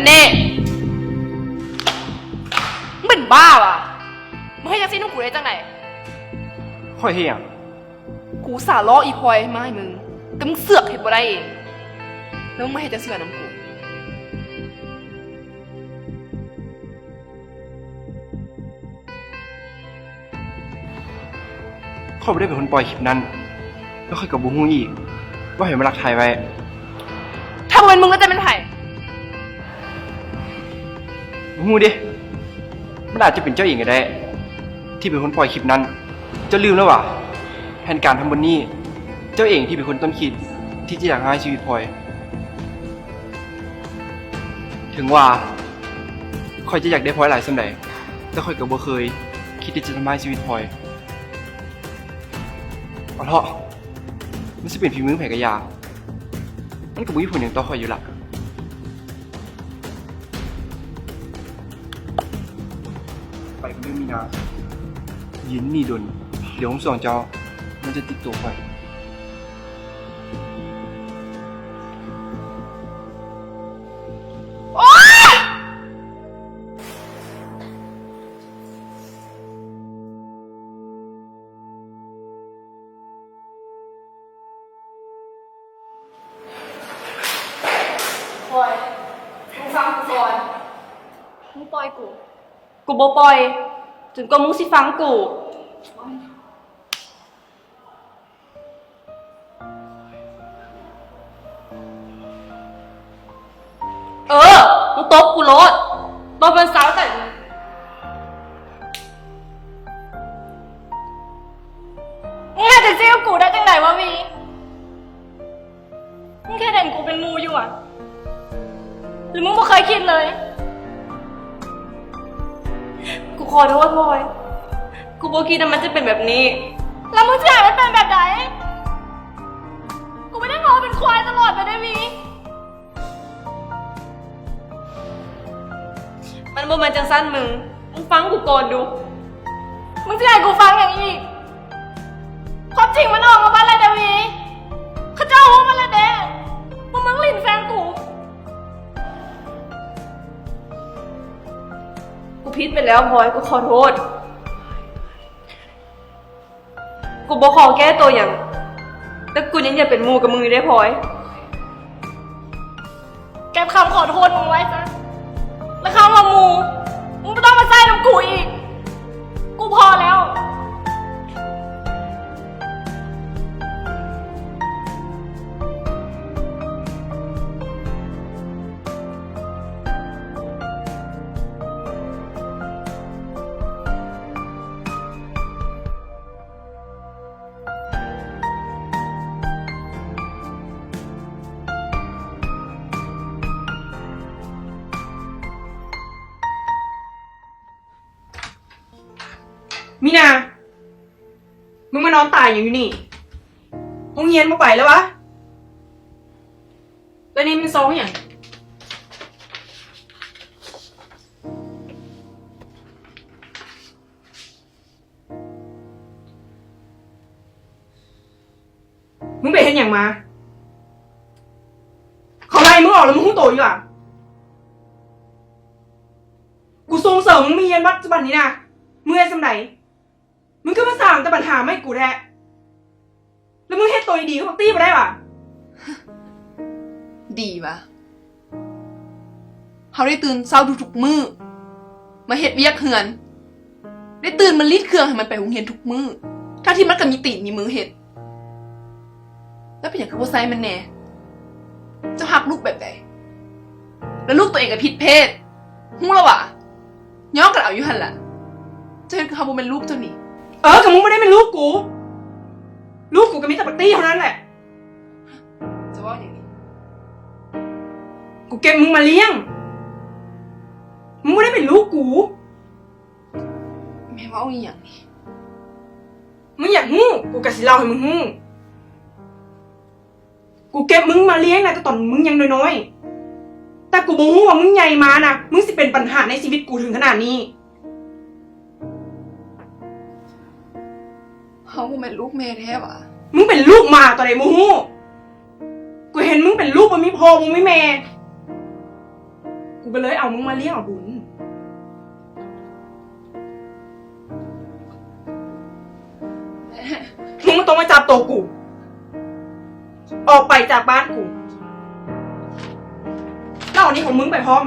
ແນ່ ມຶງເປັນບ້າຫວາ? ມຶງເຮັດຈັ່ງຊີ້ນຳກູໄດ້ຈັ່ງໃດ? ຂ້ອຍເຮັດຫຍັງ? ກູອຸດສ່າລໍອີພອຍມາໃຫ້ມຶງ ແຕ່ມຶງເສືອກເຮັດບໍ່ໄດ້ເອງ ແລ້ວມຶງມາເຮັດຈັ່ງຊີ້ນຳກູ. ຂ້ອຍບໍ່ໄດ້ເປັນຄົນປ່ອຍຄລິບນັ້ນ ແລ້ວຂ້ອຍກໍບໍ່ຮູ້ອີກວ່າໃຜມາລັກຖ່າຍໄວ້. ຖ້າບໍ່ແມ່ນມຶງແລ້ວຈະແມ່ນໃຜ? ບໍ່ຮູ້ເດ ມັນອາດຈະເປັນເຈົ້າເອງກໍໄດ້ ທີ່ເປັນຄົນປ່ອຍຄລິບນັ້ນ. ເຈົ້າລືມແລ້ວຫວາ? ແຜນການທັງໝົດນີ້ ເຈົ້າເອງທີ່ເປັນຄົນຕົ້ນຄິດທີ່ຈະຢາກທຳຮ້າຍຊີວິດພອຍ. ເຖິງວ່າຂ້ອຍຈະຢາກໄດ້ພອຍຫຼາຍສ່ຳໃດ, ແຕ່ຂ້ອຍກໍບໍ່ເຄີຍຄິດທີ່ຈະທຳຮ້າຍຊີວິດພອຍ. ເອົາເຖາະ, ມັນຊິເປັນຝີມືໃຜກໍຢ່າ, ມັນກໍບໍ່ມີຜົນຫຍັງຕໍ່ຂ້ອຍຢູ່ລະ. ໄປກັນເດີມີນາ, ຢືນນີ້ດົນ, ດຽວຫົງສອງເຈົ້າມັນຈະຕິດໂຕຂ້ອຍ. ໂອ໊ຍ! ພອຍ, ມຶງຟັງກູກ່ອນ. ມຶງປ່ອຍກູ. ກູບໍ່ປ່ອຍ ຈົນກວ່າມຶງຊິຟັງກູ. ເອີ ມຶງຕົບກູໂລດ, ຕົບມັນຊາວໃສ່ມຶງ. ມຶງເຮັດຈັ່ງຊີ້ກັບກູໄດ້ຈັ່ງໃດວະວີ? ມຶງແຄ່ເຫັນກູເປັນໝູ່ຢູ່ຫວາ ຫຼືມຶງບໍ່ເຄີຍຄິດເລີຍ? ກູຂໍໂທດພອຍ, ກູບໍ່ຄິດວ່າມັນຈະເປັນແບບນີ້. ແລ້ວມຶງຊິໃຫ້ມັນເປັນແບບໃດ? ກູບໍ່ໄດ້ເວົ້າເປັນຄວາຍຕະຫຼອດໄປເດ້ວີ. ມັນບໍ່ແມ່ນຈັ່ງຊັ້ນມຶງ, ມຶງຟັງກູກ່ອນດູ. ມຶງຊິໃຫ້ກູຟັງຫຍັງອີກ? ຄວາມຈິງມັນອອກມາເບິດແລ້ວເດວີ. ເຂົາເຈົ້າຮູ້ໝົດແລ້ວເດ້ວ່າມຶງຫຼິ້ນແຟນກູ. ກູຜິດໄປແລ້ວພອຍ, ກູຂໍໂທດ. ກູບໍ່ຂໍແກ້ໂຕຫຍັງ, ແຕ່ກູຍັງຢາກເປັນໝູ່ກັບມຶງຢູ່ເດ້ພອຍ. ເກັບຄຳຂໍໂທດມຶງໄວ້ຊະ ແລະ ຄຳວ່າໝູ່ ມຶງບໍ່ຕ້ອງມາໃຊ້ນຳກູອີກ. ກູພໍແລ້ວ. ມີນາ, ມຶງມານອນຕາຍຫຍັງຢູ່ນີ້? ໂຮງຮຽນບໍ່ໄປແລ້ວຫວາ? ແລ້ວນີ້ມັນຊອງຫຍັງ? ມຶງໄປເຮັດຫຍັງມາ? ເຂົາໄລ່ມຶງອອກແລ້ວ ມຶງຮູ້ໂຕຢູ່ຫວາ? ກູສົ່ງເສີມໃຫ້ມຶງມີຮຽນບັດຈຸບັນນີ້ນະ, ມຶງເຮັດສ່ຳໃດ? ມຶງຄືມາສ້າງແຕ່ບັນຫາມາໃຫ້ກູແທ້. ແລ້ວມຶງເຮັດໂຕດີໆກັບບັກຕີ້ບໍ່ໄດ້ຫວາ? ດີຫວາ? ເຮົາໄດ້ຕື່ນເຊົ້າທຸກໆມື້ ມາເຮັດວຽກເຮືອນ, ໄດ້ຕື່ນມາລີດເຄື່ອງໃຫ້ມັນໄປໂຮງຮຽນທຸກມື້, ທັງທີ່ມັນກໍມີຕີນມີມືເຮັດ. ແລ້ວເປັນຫຍັງຄືບໍ່ໃສ່ມັນແດ່? ເຈົ້າຮັກລູກແບບໃດ? ແລ້ວລູກໂຕເອງກໍຜິດເພດ, ຮູ້ແລ້ວຫວາ? ຍ້ອງກັນເອົາຢູ່ຫັ້ນລະ. ເຈົ້າເຮັດຄືເຮົາບໍ່ແມ່ນລູກເຈົ້ານີ້. ເອີ ກໍມຶງບໍ່ໄດ້ແມ່ນລູກກູ. ລູກກູກໍມີແຕ່ປາຕີ້ເທົ່ານັ້ນແຫຼະ. ຈະເວົ້າຫຍັງນີ້? ກູເກັບມຶງມາລ້ຽງ. ມຶງບໍ່ໄດ້ເປັນລູກກູ. ແມ່ເວົ້າອີ່ຫຍັງນີ້? ມຶງຢາກຮູ້, ກູກໍຊິເລົ່າໃຫ້ມຶງຮູ້. ກູເກັບມຶງມາລ້ຽງນະ ແຕ່ຕອນມຶງຍັງນ້ອຍໆ. ແຕ່ກູບໍ່ຮູ້ວ່າມຶງໃຫຍ່ມານະ, ມຶງຊິເປັນບັນຫາໃນຊີວິດກູເຖິງຂະໜາດນີ້. ເຮົາບໍ່ແມ່ນລູກແມ່ແທ້ຫວາ? ມຶງເປັນລູກໝາຕົວໃດບໍ່ຮູ້. ກູເຫັນມຶງເປັນລູກບໍ່ມີພໍ່ບໍ່ມີແມ່. ກູ ກູກໍເລີຍເອົາມຶງມາລ້ຽງເອົາບຸນ. ມຶງບໍ່ຕ້ອງມາຈັບໂຕກູ. ອອກໄປຈາກບ້ານກູ ແລ້ວເອົານີ້ຂອງມຶງໄປພ້ອມ.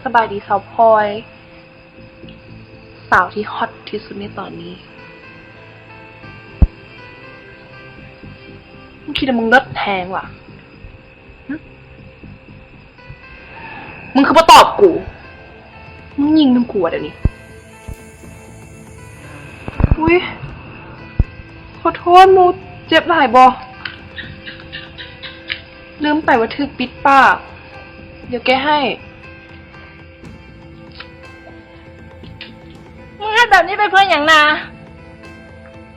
ສະບາຍດີສາວພອຍ ສາວທີ່ຮອດທີ່ສຸດໃນຕອນນີ້. ມຶງຄິດວ່າມຶງເລີດແຮງຫວາ? ຫຶ? ມຶງຄືບໍ່ຕອບກູ? ມຶງຍິງນຳກູຫວາດຽວນີ້? ອຸ້ຍ ຂໍໂທດໝູ່, ເຈັບຫຼາຍບໍ່? ລືມໄປວ່າຖືກປິດປາກ, ດຽວແກ້ໃຫ້. ມຶງເຮັດແບບນີ້ໄປເພື່ອຫຍັງນາ?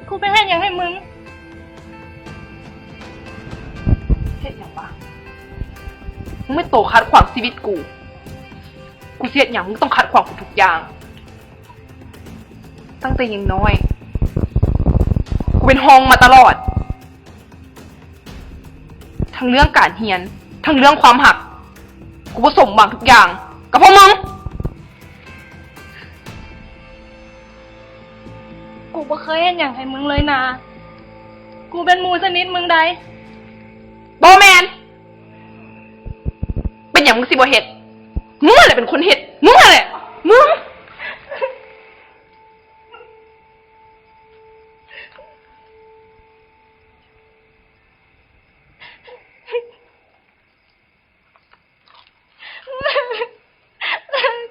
ກູໄປເຮັດຫຍັງໃຫ້ມຶງ? ເຮັດຫຍັງວະ? ມຶງແມ່ນໂຕຂັດຂວາງຊີວິດກູ. ກູຊິເຮັດຫຍັງ ມຶງຕ້ອງຂັດຂວາງກູທຸກຢ່າງ. ຕັ້ງແຕ່ຍັງນ້ອຍ ກູເປັນຮອງມາຕະຫຼອດ. ທັງເລື່ອງການຮຽນ, ທັງເລື່ອງຄວາມຮັກ, ກູບໍ່ສົມຫວັງທຸກຢ່າງກັບພວກມຶງ. ກູບໍ່ເຄີຍເຮັດຫຍັງໃຫ້ມຶງເລີຍນາ. ກູເປັນໝູ່ສະໜິດມຶງໃດ໋. ບໍ່ແມ່ນ. ເປັນຫຍັງມຶງຊິບໍ່ເຮັດ? ມຶງຫັ້ນແຫຼະເປັນຄົນເຮັດ. ມຶງຫັ້ນແຫຼະ. ມຶງ.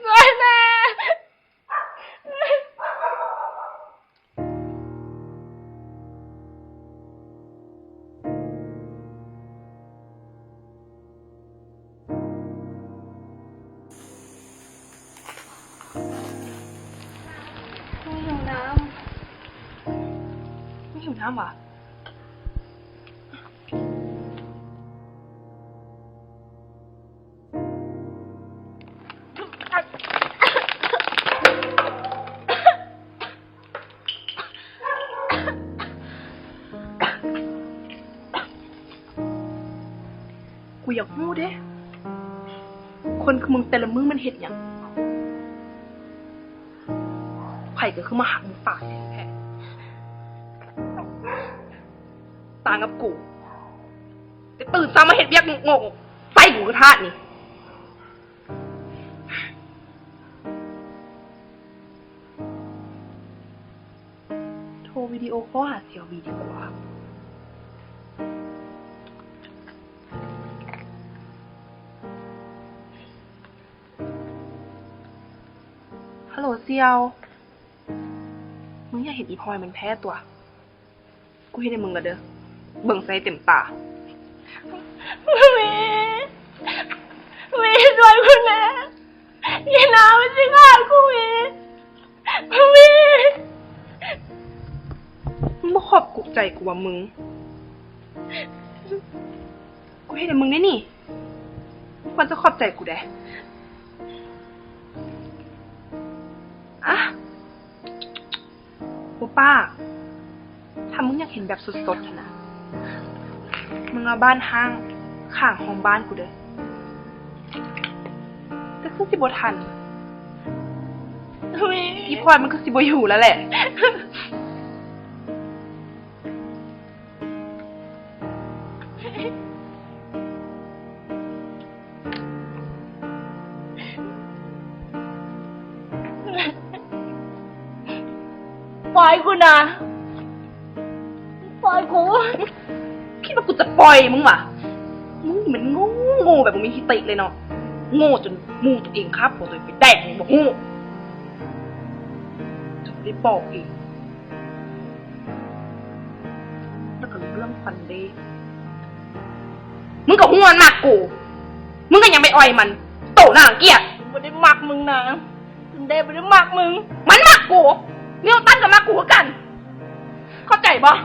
ຊ່ວຍແດ່. ຫິວນ້ຳ. ຫິວນ້ຳຫວາ? ກູຢາກຮູ້ເດ້ ຄົນຄືມຶງແຕ່ລະມື້ມັນເຮັດຫຍັງ? ໃຜກໍຄືມາຮັກມາປາກແທ້ໆ ຕ່າງກັບກູ ແຕ່ຕື່ນເຊົ້າມາເຮັດວຽກໂງ່ໆ ໃສ່ກູຄືທາດນີ້. ໂທວິດີໂອຄໍຫາສ່ຽວວີດີກວ່າ. ຮັລໂຫຼສ່ຽວ ມຶງຢາກເຫັນອີພອຍມັນແທ້ຕົວະ. ກູເຮັດໃຫ້ມຶງລະເດີ ເບິ່ງໃສ່ເຕັມຕາ. ວີ ວີ ຊ່ວຍກູແດ່ ອີນາມັນຊິຂ້າກູ ວີ ວີ. ມຶງບໍ່ຂອບໃຈກູວ່າມຶງ ກູເຮັດໃຫ້ມຶງເດ້ນີ້ ຄວນຈະຂອບໃຈກູເດ້. ອະ ໂອປ້າ ຖ້າມຶງຢາກເຫັນແບບສົດໆຫັ້ນນະ ມຶງມາບ້ານຮ້າງຂ້າງຫ້ອງບ້ານກູເດີ. ແຕ່ຄືຊິບໍ່ທັນ ອີພອຍມັນຄືຊິບໍ່ຢູ່ແລ້ວແຫຼະ. ເ ໄປກູນະ ປ່ອຍກູ. ຄິດວ່າກູຈະປ່ອຍມຶງຫວາ? ມຶງນີ້ມັນໂງ່ ໂງ່ແບບບໍ່ມີສະຕິເລີຍເນາະ, ໂງ່ຈົນໝູ່ຕົວເອງຂ້າຜົວຕົວເອງໄປແດກຍັງບໍ່ຮູ້. ເຈົ້າໄດ້ບອກອີກ. ແລ້ວກໍເລື່ອງຊັນເດ ມຶງກໍຮູ້ວ່າມັນມັກກູ, ມຶງກໍຍັງໄປອ່ອຍມັນ ໂຕໜ້າລັງກຽດ. ບໍ່ໄດ້ມັກມຶງນະ ຊັນເດບໍ່ໄດ້ມັກມຶງ. ມັນມັກກູ, ມິວຕັນກໍມັກກູຄືກັນ ເຂົ້າໃຈບໍ່?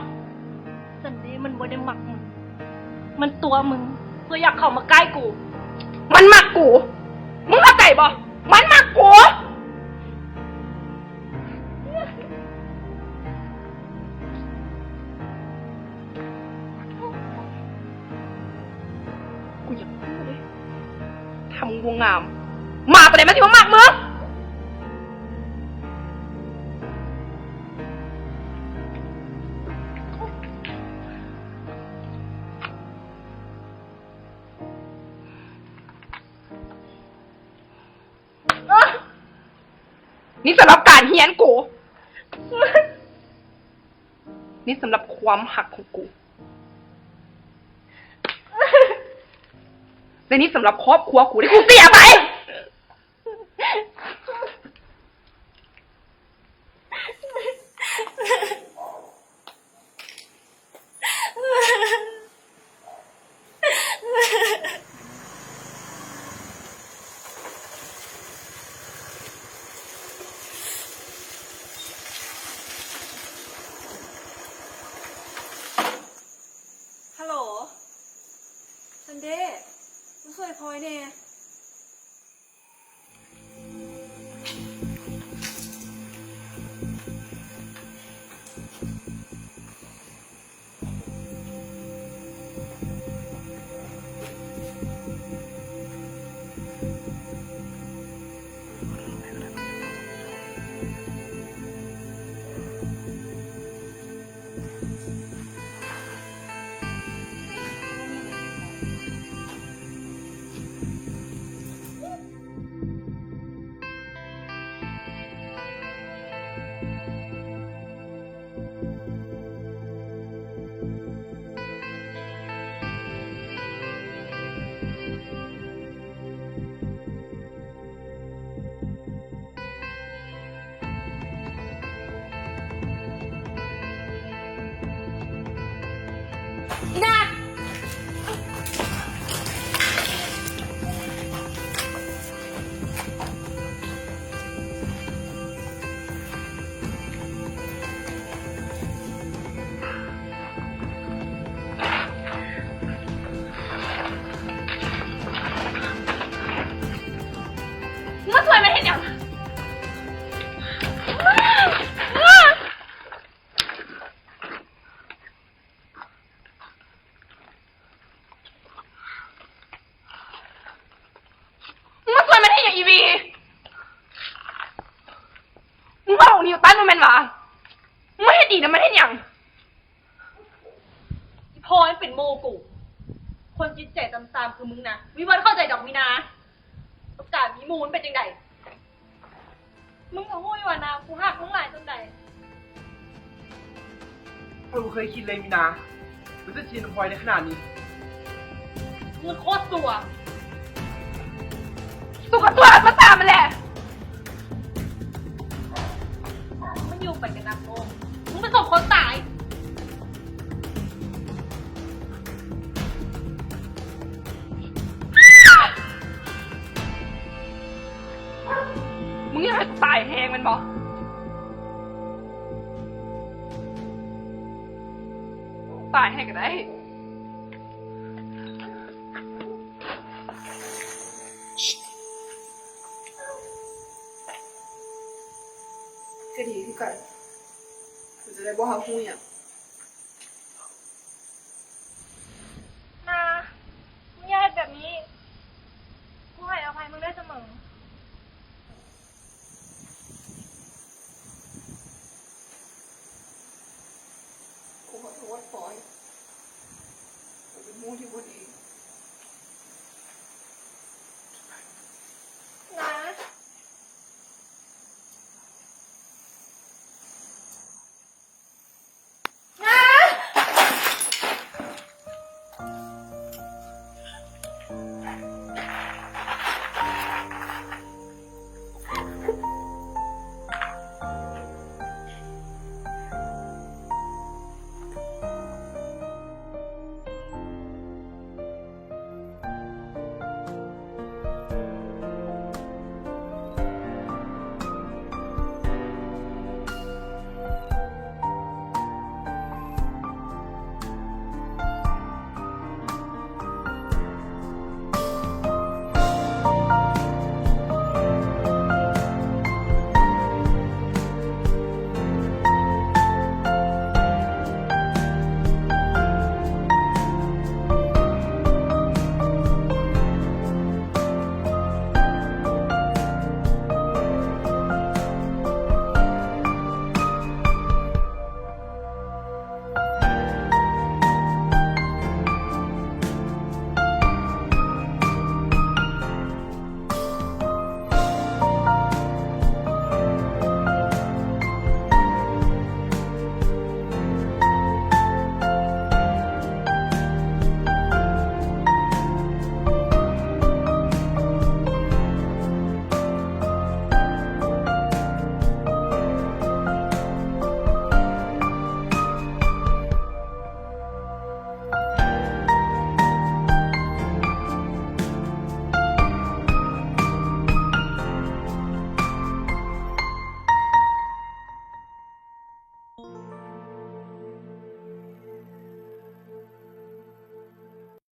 ຊັນເດມັນບໍ່ໄດ້ມັກມຶງ, ມັນຕົວະມຶງເພື່ອຢາກເຂົ້າມາໃກ້ກູ. ມັນມັກກູ, ມຶງເຂົ້າໃຈບໍ່? ມັນມັກກູ. ກູຢາກຮູ້ເດ້ ຖ້າມຶງບໍ່ງາມ ໝາໂຕໃດມັນຊິມາມັກມຶງ? ນີ້ສຳລັບການຮຽນກູ. ນີ້ສຳລັບຄວາມຮັກຂອງກູ ແລະ ນີ້ສຳລັບຄອບຄົວກູທີ່ກູເສຍໄປ. ຮາໂຫຼ ຊັນເດ ມາຊ່ວຍພອຍແດ່. ອີ່ນາ ມຶງມາຊ່ວຍມັນເຮັດຫຍັງ? ມຶງມາຊ່ວຍມັນເຮັດຫຍັງອີ່ວີ? ມຶງເວົ້ານິວຕັນບໍ່ແມ່ນຫວາ? ມຶງມາເຮັດດີນຳມັນເຮັດຫຍັງ? ອີ່ພໍ່ມັນເປັນໂມກູ, ຄົນຈິດໃຈຕ່ຳໆຄືມຶງນະ ມີວັນເຂົ້າໃຈດອກມີນາ. ປະກາດມີໝູ່ມັນເປັນຈັ່ງໃດ? ມຶງກໍຮູ້ຢູ່ວ່ານາ ກູຮັກມຶງຫຼາຍສ່ຳໃດ. ຂ້ອຍບໍ່ເຄີຍຄິດເລີຍມີນາ ວ່າເຈົ້າຊິເຮັດນຳພອຍໄດ້ຂະໜາດນີ້. ມຶງໂຄດຊົ່ວ. ສຸກກະຕົວະ ມາຕາມມັນແຫຼະ. ມັນຢູ່ໄປກັບນ້ຳໂອມ ມຶງໄປສົມຄວາມຕາຍ. ມຶງຢາກໃຫ້ກູຕາຍແຮງແມ່ນບໍ່? ຕາຍໃຫ້ກໍໄດ້. ກໍດີຄືກັນ ກູຈະໄດ້ບໍ່ຮັບຮູ້ຫຍັງ. ນາ ມຶງຢ່າເຮັດແບບນີ້. ກູໃຫ້ອະໄພມຶງໄດ້ສະເໝີ. ກູຂໍໂທດພອຍ. ກູເປັນໝູ່ທີ່ບໍ່ດີ.